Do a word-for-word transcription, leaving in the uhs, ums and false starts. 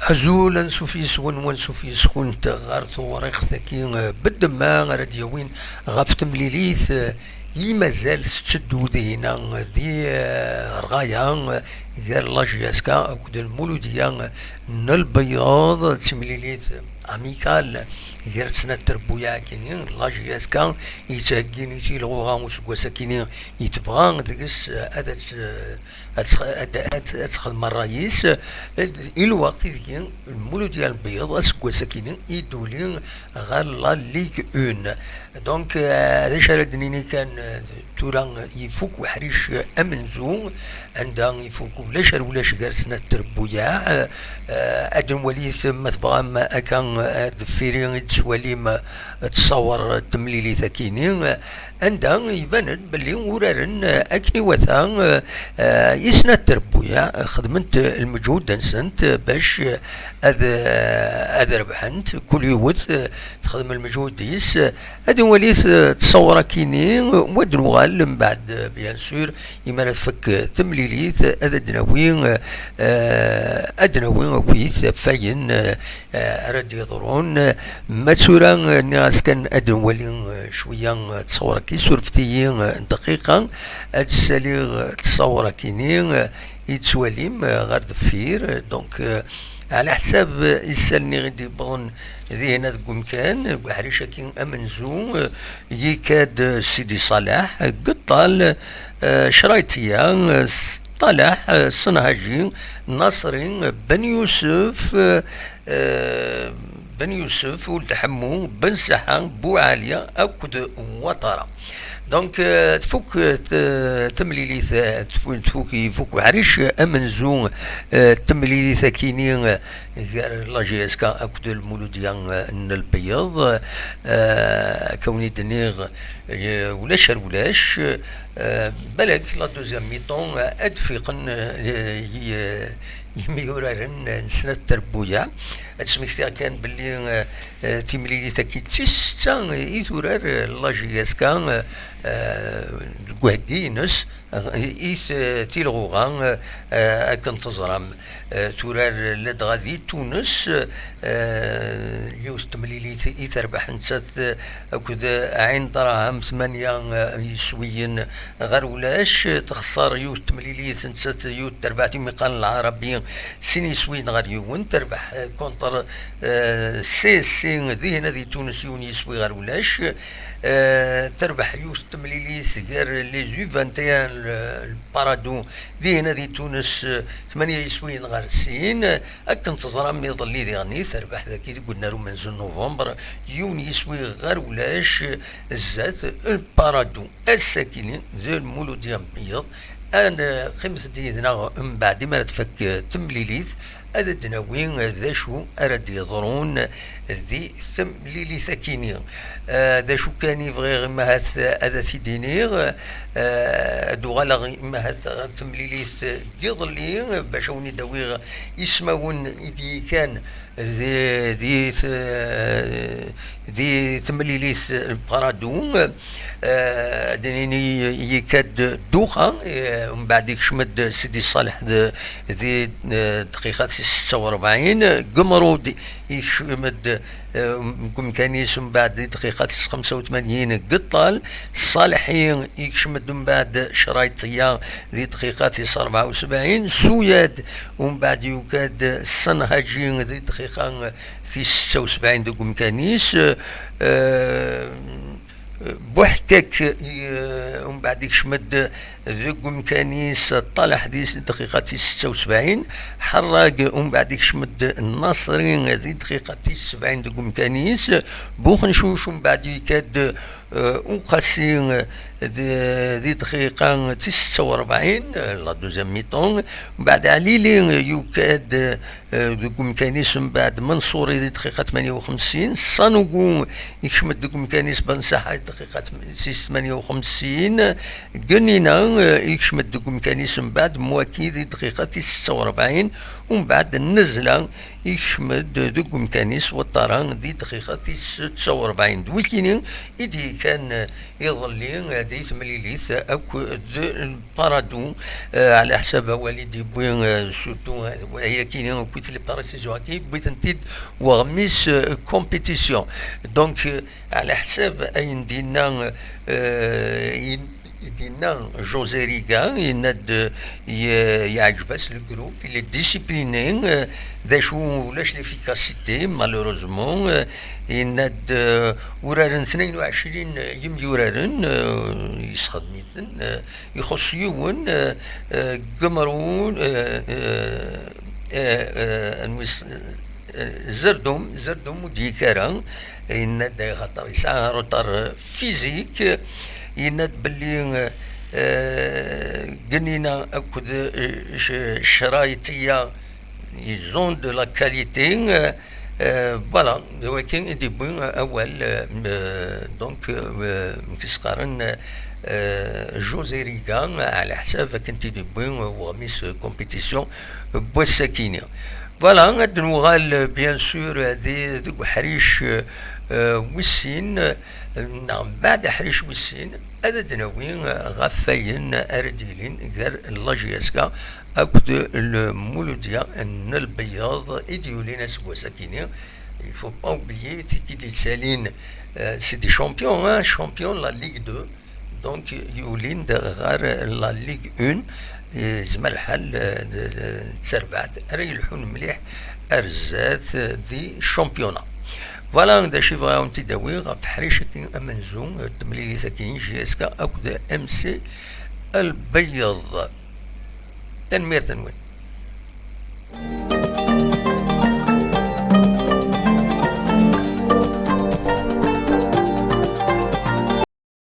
Azul, ansuf yes-wen, wansuf yes-kunt ɣer tewriqt-agi, eh, beddemma ara d-yawin ɣef temlilit, eh, i mazal tetteddu dihina di, eh, Rɣaya, eh, gar la J S K akked Lmuludiya, eh, n Lbeyyeḍ, d timlilit amicale gar snat trebbuyaɛ-agi-ni, la J S K yettheggin i tilɣuɣa useggas-agi-ni, i tebɣa deg-s, eh, ad, ad, eh, ad tx-, ad, ad, ad texdem ṛṛay-is, eh, i lweqt ideg Lmuludiya n Lbeyyeḍ aseggas-agi-ni i d-tuli ɣer la Ligue un. Donc, eh, d acu ara d-nini kan, eh, tura ifuk uḥric amenzu, anda ifuk ulac ar ulac gar snat trebbuyaɛ, eh, ad nwali ma tebɣam akka, eh, deffir-i i d-tettwalim, eh, ttṣawer n temlilit-agi-ni, eh, anda iban-d belli uraren, eh, akken iwata, eh, eh, i snat trebbuyaɛ, eh, xedment lmeǧhud-nsent, eh, bac, eh, ad, eh, ad rebḥent. Kul yiwet, eh, texdem lmeǧhud-is, eh, ad nwali, eh, ttṣawer-agi-ni, eh, wa d-nuɣal mbeɛd, eh, bien sûr, imi ara tfak, eh, temlilit, eh, ad d-nawi, eh, eh, ad d-nawi akk-it ɣef wayen, eh, eh, ara d-yeḍrun. Ma tura, eh, nniɣ-as kan ad nwali, eh, cwiya, eh, ttṣawer-agi, surfet-iyi, eh, dqiqa, ad ssaliɣ, eh, ttṣawer-agi-ni, eh, i tettwalim, eh, ɣer deffir. Donc, eh, ɛla ḥsab, eh, isallen i ɣ-d-yewwḍen dihina deg umkan, deg uḥric-agi amenzu, eh, yekka-d, eh, Sidi Ṣaleḥ, eh, Geṭṭal, eh, Craytia, eh, Ṣaleḥ, eh, Senhaji, Naṣri, eh, Ben Yusef, eh, eh, Ben Yusef, Uld Ḥemmu, Ben Saḥa, Buɛali akked Watara. Donc, eh, tfuk, eh, t-, temlilit, eh, tfu-, tfuk, ifuk uḥric, eh, amenzu, eh, temlilit-agi-ni, eh, gar la J S K akked Lmuludiya, eh, n Lbeyyeḍ, eh, akka wen-id-nniɣ, eh, ulac ar ulac, eh, balak la deuxième mi-temps, eh, ad d-fiqen, eh, i, eh, yimyuraren n snat trebbuyaɛ. Ad smektiɣ kan belli, eh, eh, timlilit-agi d tis setta i turar, eh, la J S K, eh, eh, deg uheggi-ines, eh, i t-, tilɣuɣa, eh, eh, akken teẓram. Eh, turar ladɣa di Tunes, eh, yiwet temlilit i terbeḥ nettat, eh, akked Ɛin Dṛaham, tmanya, eh, yiswiyen ɣer ulac, texṣer yiwet temlilit nettat, yiwet terbaɛt imi qqaren Lɛarabi, sin yiswiyen ɣer yiwen, terbeḥ, eh, contre, eh, C S C, dihina di Tunes, yiwen yiswi ɣer ulac, eh, terbeḥ yiwet temlilit gar les U vingt et un, le, le Paradou, dihina di Tunes, eh, tmanya yiswiyen ɣer sin, akken teẓram iḍelli diɣen terbeḥ dagi deg unnar umenzu n November, yiwen yiswi ɣer ulac, zdat le Paradou. Ass-agi d Lmuludiya n Beyyeḍ, ad qqimet-d yid-neɣ mbeɛd imi ara tfak temlilit, ad d-nawi d acu ara d-yeḍrun di temlilit-agi-ni. Eh, d acu kan i bɣiɣ imahat ad t-id-iniɣ, eh, ad uɣaleɣ imahat ɣer temlilit n yiḍelli, bac a wen-id-awiɣ ismawen i d-yekkan di, di, di temlilit n Paradou, eh, ad d-nini yekka-d Duxa, eh, mbeɛd ikcem-d Sidi Ṣaleḥ d-, di, eh, dqiqa tis setta u rebɛin, Gemrud ikcem-d, eh, deg umkan-is, mbeɛd di dqiqa tis xemsa u tmanyin, Geṭṭal, Ṣaleḥi ikcem-d mbeɛd Craytia di dqiqa tis rebɛa u sebɛin, Suyad, umbeɛd yuka-d Senhaji di dqiqa tis setta u sebɛin deg umkan-is, eh, Buḥkak, eh, umbeɛd ikcem-d deg umkan-is, Ṭalaḥ di dqiqa tis setta u sebɛin, Ḥerrag, umbeɛd ikcem-d Naṣri di dqiqa tis sebɛin deg umkan-is, Buxencuc, umbeɛd yekka-d, eh, Uqasi, eh, di, di dqiqa tis setta u rebɛin, eh, la deuxième mi-temps, umbeɛd Ɛlili, eh, yuka-d, eh, deg umkan-is, mbeɛd Manṣuri di dqiqa tmanya u xemsin, Sanugu ikcem-d deg umkan-is, Ben Saḥa di dqiqa tm-, tis tmanya u xemsin, Genina, eh, ikcem-d deg umkan-is, mbeɛd Mwaki di dqiqa tis setta u rebɛin, umbeɛd Nnezla ikcem-d deg umkan-is, Waṭara di dqiqa tis setta u rebɛin. D wikini i d-yekkan, eh, iḍelli, eh, d di temlilit akk d Paradou, eh, ɛla ḥsab awal i d-yewwi, eh, surtout, eh, ayakini akkit les précisions-agi, yewwi-tent-id weɣmis, eh, compétition. Donc, eh, ɛla ḥsab ayen d-yenna, eh, i d-yenna José Riga, yenna-d, eh, ye-, yeɛǧeb-as le groupe, il est discipliné, eh, d acu ulac l'efficacité, malheureusement, eh, yenna-d, eh, uraren tnayen u ɛecrin yimyuraren, eh, yesxedm-iten, eh, ixuṣṣ yiwen, eh, eh, Gemrun, eh, eh, eh, eh, anwi s-, eh, Zerdum, Zerdum ur d-yekki ara, yenna-d axaṭer yesɛa retard physique, yenna-d belli, eh, Gnina akked, eh, c-, Craitia, ils ont de la qualité, eh, eh, voilà, d wagi i d-yewwi, eh, awal, eh, m-, eh, donc, eh, m-, s-qqaren, eh, José Riga, ɛla ḥsab akken t-id-yewwi, eh, weɣmis, eh, compétition, eh, n wass-akini. Voilà, ad nuɣal, eh, bien sûr, eh, di, deg uḥric, eh, eh, wis sin, eh, neɣ mbeɛd aḥric wis sin, ad d-nawi, eh, ɣef wayen ara d-yilin gar la J S K akked le Mouloudia n Lbeyyaḍ i d-yulin aseggas-akini. Il faut pas oublier, ti-, i d-yettalin, euh, c'est des champions, hein, champions de la Ligue deux. Donc, yulin-d ɣer la Ligue un, eh, yezmer lḥal, eh, d, d, d tarbaɛt ara yelḥun mliḥ ar zdat, eh, di championnat. Voilà, d acu i bɣiɣ ad wen-t-id-awiɣ ɣef teḥricin amenzu, eh, temlilit-agi, J S K akked M C Lbeyyeḍ. Tanemmirt-nwen.